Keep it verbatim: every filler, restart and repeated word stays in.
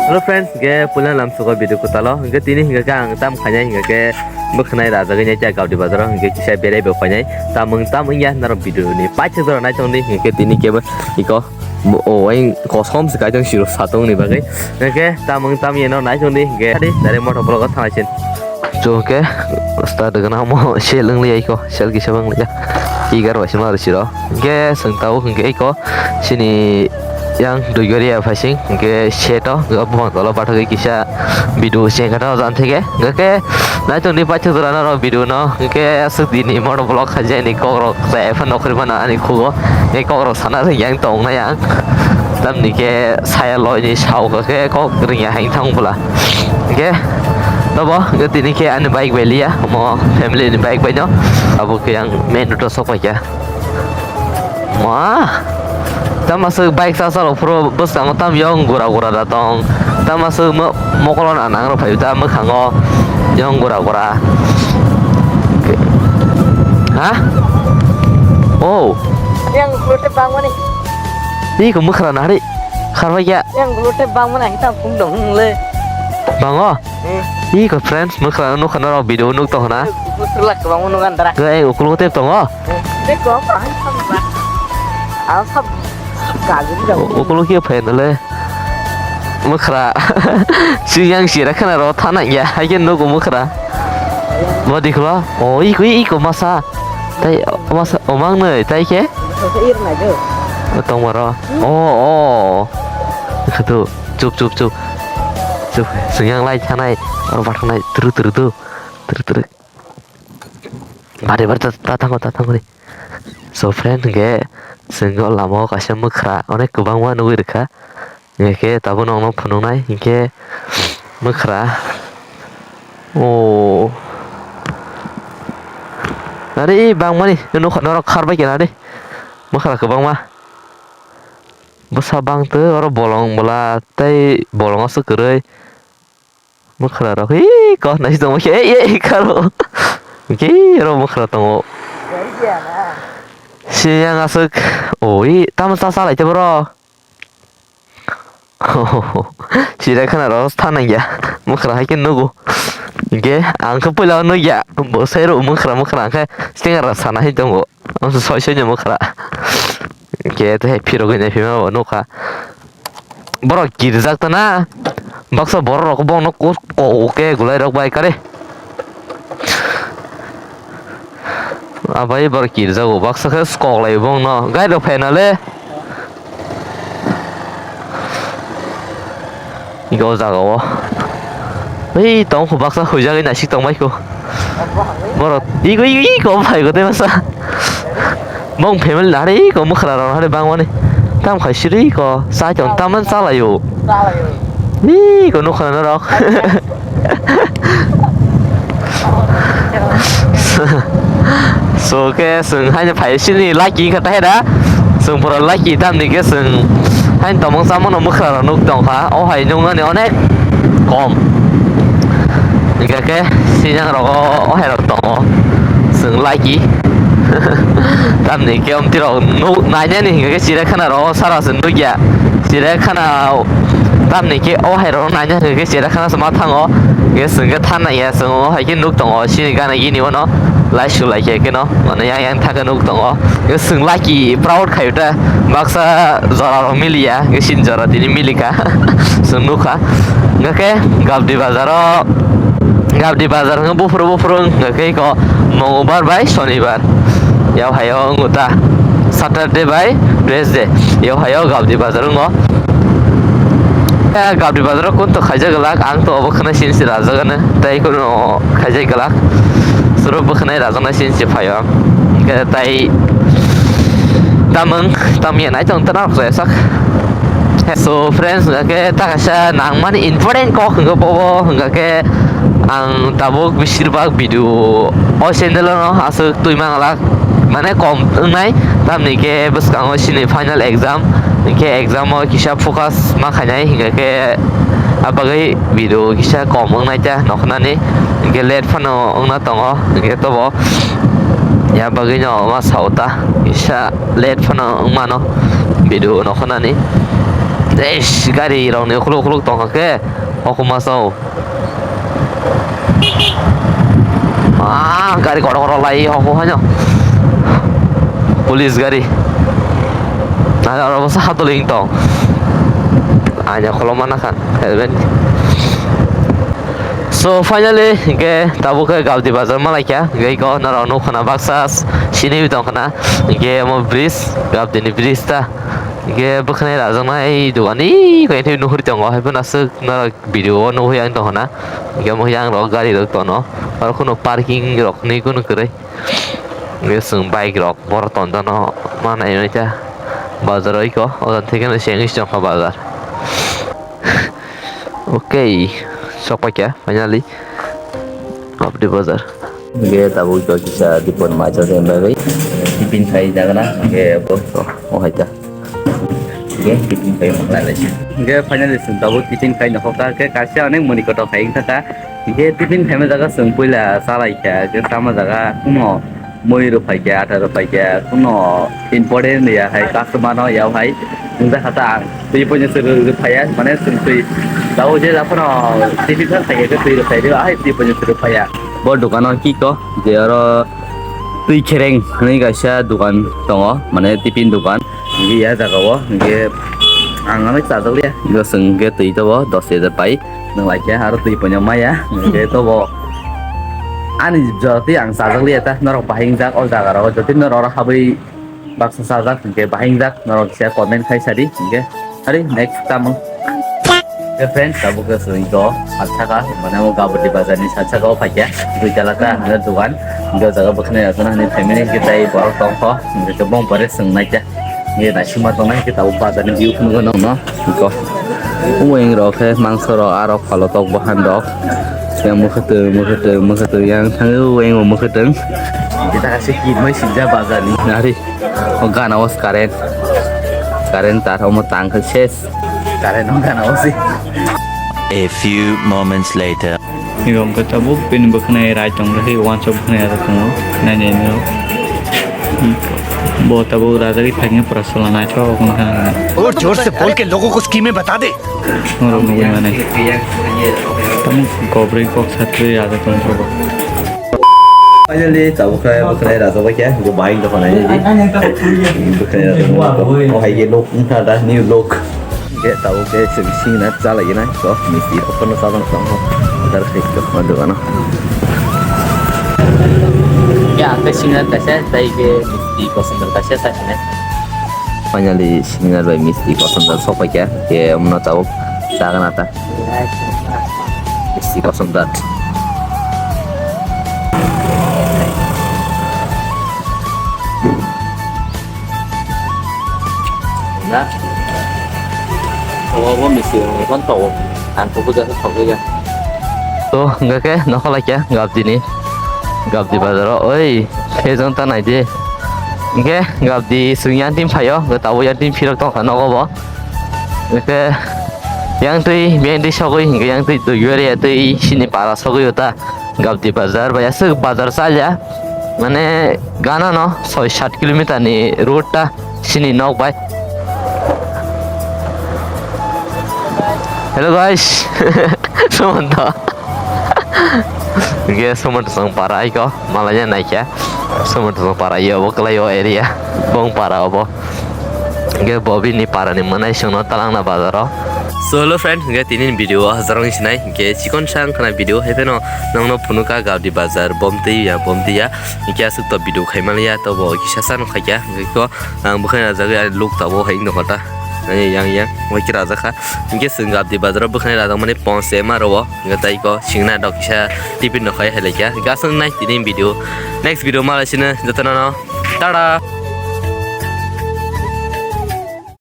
Hello friends, hingke puila lamsugo video kwtalo. Hingke tini hingke ang tam khainai hingke bwkhwnai rajagwi nai Gauti bazaro hingke kisa berai bo khainai. Tamung tam wngya norok video ni paithak jora nai tongdi hingke tini kebo iko o weng kosom se kaitong siro satong ni bagwi. Hingke tamung tam yeno nai tongdi hingke adi dari motor blogo thanai sin. Chwng khe start gana mo sel wng liya iko, sel kisa wng liya. Egar waisa ma rwsiro. Hingke chwng tabuk hingke iko chini yang dui gari ya phaising hingke seto bupang tolo pathagwi kisa video chengkha tano jan theke. Hingke naitok ni paithak jora norok video no hingke aswk dini mono vlog khaijani kokrok chaya phano nokhrwi mano ani khugo. Hingke kokrok sana rwngya ang tong nai ang. Tamni khe saya loi ni sao khe kok rwngya hai thang bwla. Hingke tobo hingke tini khe ani bike bai liya, omo family ni bike bai no. Abo khe ang main road o sok paikha. Ma, tamo aswk bike sa sa rok phuru bwskango tam yong gura gura da tong. Tamo aswk mo-, mokolo na nang rok phai ta mwkhango yong gura gura. Ha? Oh. Yang kulo te bangmani. Iko mwkhra na hari. Kharbai ya. Yang kulo te bangmani ang tam phung dong le. Bango? Hmm. Iko friends, mwkhra nukha norok video nuk tong na. Kulo te bangmani nukha dara. Ke ukulo te tongo. Dek ko apa? Ang sab kagri dong. Ukulo kia phain le. Mwkhra. Siyang sira khana ro thana ya. Hai ke nugo mwkhra. Mo dikhlo. O iko iko masa. Tai masa omang noi tai ke. Tong maro. O o. Khatu chup chup chup. Chup. Siyang lai thanai. Aro bathanai tru tru tu. Tru tru. Bari bari ta ta thango ta thango ni. So friend hingke chwng o lama o kaisa mwkhra onek kwbangma nugwi rwkha. Hingke tabuk nokno phunuknai hingke mwkhra. O. Nari bangmani nukha norok kharbai khe nari. Mwkhra kwbangma. Bwsa bangtwi oro bolong bwla tei bolongo swk kwrwi. Mwkhra rok hi ko nai tongma khe ei ei kharo. Ki ro mwkhra tongo. Siyang aswk oi tamo cha cha lai te boro. Sira khana ro thanang ya. Mwkhra hai khe nugo. Hingke ang khe puila nugya. Bo sai ro mwkhra mwkhra khe stinger sana hai tongo. Amsa soi soi ni mwkhra. Hingke te hai phirogwi nai phima bo nukha. Borok kirijak tana. Baksa borok rok bono ko ko ke gulai rok bai kare. Abai borok kirjago baksa khe skok lai bongno gai rok phaina le. Iko jaga o. Ei tong khu baksa huijagwi naisik tong bai khu. Borok iko iko iko phai ko te masa. Bong family nari iko mwkhra rok hari bangmani. Tam khai siri iko sai tong taman chalai o. Iko nukha norok. So khe chwng haino phai sini lucky wngkha tahera. Chwng pura lucky tamni khe chwng haino tongmung chamungno mwkhra rok nuk tongkha. O hai nuknani onek kom. Hingkha khe sinang rogo o hai rok tongo. Chwng lucky. Tamni khe omti rok nuk nainani hingkha khe chiriakhana rogo sara se nukya. Chiriakhana tamni khe o hai rok naina hingkha khe chiriakhana se ma thango. Khe chwng khe thanai ya chwng o hai khe nuk tongo chini gana gini bono. Lai su lai khe kheno mane yang yang thangkhe nuk tongo. Khe chwng lucky proud khai ta baksa jora rok miliya khe sin jora tini milikha. Chwng nukha. Hingkha khe Gabdi bazaro Gabdi bazar hwnkhe buphuru buphuru hwnkhe iko Mongolbar bai Sonibar. Yao hayo wngo ta Saturday bai Tuesday. Yao hayo Gabdi bazar wngo. Eh, Gabdi bazar o kunto khaijak glak, ang to obo khwna sin si rajak ano. Tai kuno khaijak glak. Suru bwkhwnai rajaknai sin si phaio ang. Hwnkhe tai tamung tamya nai tong tana rok sak. So friends, hwnkhe ta kaisa nangmani important kok hwnkhe bobo hwnkhe ang tabuk beshirbak video o channel o no aswk twi manglak mane kom wngnai tamni khe bwskango chini final exam hwnkhe exam o kisa focus ma khainai hwnkhe abagwi video kisa kom wngnai ta nokhnani hwnkhe late phano wngna tongo hwnkhe tobo ya bagwino ma sao ta kisa. Late phano wngmano video no khwnani. Eish, gari rok ni ukhuluk ukhuluk tongkha khe, hokuma sao. Ah, gari kotor kotor lai hokma haino. Police gari. Nai oro bwsa hatol wng tong. Aina khuluma nakha helmet. So finally, hingke tabuk khe Gabdi bazar malaikha, hingke iko norok nukha na baksa siniwi tongkha na, hingke omo bridge, Gabdi ni bridge ta, hingke bwkhwnai rajaknai dogan iko nuhuri tongo, haiphano aswk norok video o nugwi ang tongkha na, hingke omo yang rok gari rok tono, oro kheno parking rok ni kunu kwrwi, hingke chwng bike rok borok tonjano ma nai nai ta bazar o iko, o jang theke no se wngwi tongkha bazar. Okay, sokpaikha finally Gabdi bazar. Hingke tabuk kisa Dipon mai chajak bagwi tiffin khai jagana hingke bo o hai ta. Hingke tiffin khai manglai lai. Hingke finally chwng tabuk tiffin khai nokhorkha khe kaisa onek muni kotor khai wngkha kha. Hingke tiffin khaima jaga chwng puila chalaikha khe chama jaga kuno mui rwphaikha, ata rwphaikha, kuno important ya hai customer no ya hai wngjakha ta ang twi poino se rw-, rwphaiya, mane chwng twi tabuk je japhano tiffin kha khaikha khe twi rwphaiya, hai twi poino se rwphaiya. Bo dukano kiko je oro twi khereng hinwi kaisa dukan tongo, mane tiffin dukan. Hingke ya jaga o hingke ang ano chajak liya. Hingke chwng hingke twi tobo dos hajar pai. Nwng lai khe aro twi poino maya. Hingke tobo ani jora twi ang chajak liya ta. Norok bahai wngjak o jaga rogo. Jotoni norok oro habwi baksa chajak hingke bahai wngjak. Norok kisa comment khai sadi. Hingke hari next tamo. Hingke friends, tabuk khe chwng iko athaka, mane o Gabdi bazar ni sachaka o phaikha. Dui tala ta hwnwi dugan. Hingke o jaga bwkhwnai rok no hwnwi family hingke tei borok tongkho. Hingke bong pore chwng naikha. Nge naisingma tongnai khe tabuk bazar ni view phunukgo nokno. Iko. Ueng rok khe mangso rok, arok phalo tok bahan rok. Yang mwkhwtwng, mwkhwtwng, mwkhwtwng yang thangwi ueng o mwkhwtwng. Kita kasih kimai sijak bazar ni. Nari. O gana o current. Current tar omo tang khe ses. Current o gana o si. A few moments later. Ego hwnkhe tabuk bini bwkhwnai rai tong rwkhe, uansuk bwkhwnai rai tongo, nainai no. Bo tabuk rajagwi thangwi pura chwla naithok wngkha. और जोर से बोल के लोगों को स्कीमें बता दे। Norok nugwi manai. Tamo kobrwi kok satwi rajak tong tongo. Finally, tabuk khe bwkhwnai rajak bai khe, bo bahai dokhana nini. Bwkhwnai rajak bai khe, oh, hai ye look, wngkha da, new look. Hingke tabuk khe chwng singna chalaigwna, so misti rok phano chalok tongo, order khai tongma dogano. Ya, ang khe singna kaisa, tei khe misti kosom kaisa chasinai. Finally, singna bai misti kosom sokpaikha, khe omono tabuk chagana ta. Misti kosom dat. Na. Obo misti rok phano tongo. Ang khe bujakhe thokgwi ya. To, hingkha khe nokho laikha Gabdi ni. Gabdi bazar o, oi, sejong ta naidi. Hingkhe Gabdi chwng yang tin phaio, hingkhe tabuk yang tin phirok tongkha nogo bo. Hingkhe yang twi, beng twi sogwi, hingkhe yang twi dui area twi sini para sogwi o ta. Gabdi bazar bai aswk bazar chalya, mane gana no soi sat kilometer ni road ta sini nok bai. Hello guys, Sumanto. Ge Sumanto song para aiko, malanya naikya. Sumanto song para yo, bo kelai o area, bong para obo. Hingke bo bini para ni mwnai chwngno talangna bazar o. So hello friend, hingke tini ni video o hajar wngwi sinai, hingke chikon sa wngkhana video hai phano nongno phunukha Gabdi bazar, Bomtwi ya, Bomtwi ya, hingke aswk to video khai manliya, to bo kisa sa nukhaikha, hingke ko ang bwkhani rajagwi ani look tabuk hai wngtongkha ta, yang yang bai khe rajakha, hingke chwng Gabdi bazar o bwkhani rajakmani ponse ma rwo, hingke tai ko singna dok kisa tiffin rok khai hai laikha, hingke aswk nai tini video, next video ma lai sino jotono no, tata.